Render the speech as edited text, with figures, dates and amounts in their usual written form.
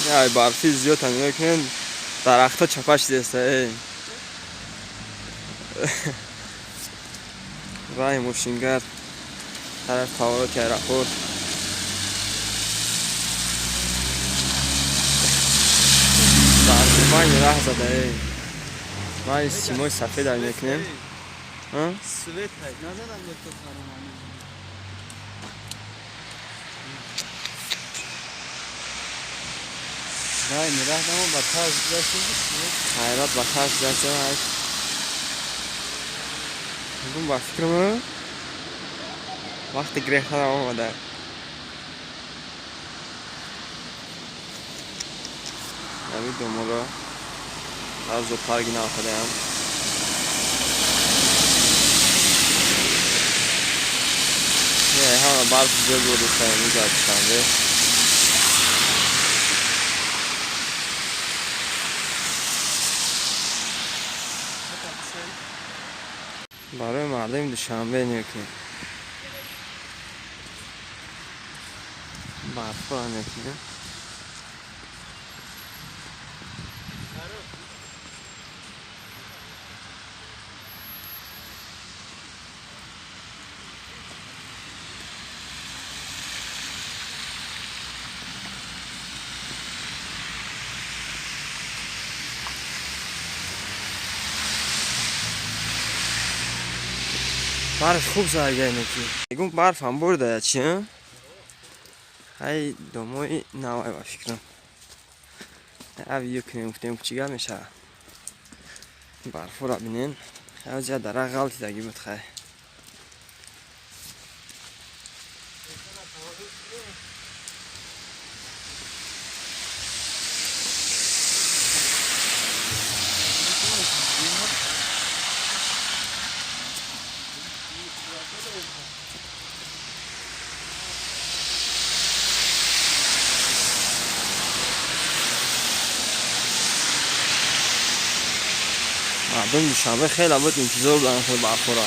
Ай, барфи зиёд нигоҳ кунед, дарахтҳо чапа шидеста. Эй, раҳи мошингард, тарафи повороти аэропорт. Дар байни раҳ зада. Эй, ман симои сафеда мекунем. Свет назадам. Байни раҳ дамо ба тарз гузаштем. Ҳайрат, ба тарз гузаштем. Ба фикрам, вақти гирехтанам омада. Ҳамин доморо аз зоопарки нав кардаям. Ҳама барф зиёд буд имрӯз дар Душанбе. Барои мардуми Душанбе мекунем, барфро мекунем. Барф хуб загаинеки, ягон барф ҳам бурда чи. Ҳай, домои навай, ба фикрам, видео кунем, гуфтем, чӣ гап мешавад. Барфоро бинен, ҳозир дара ғалтидаги буд. Хай, мардум Душанбе хеле буд интизор буданд хел барфора.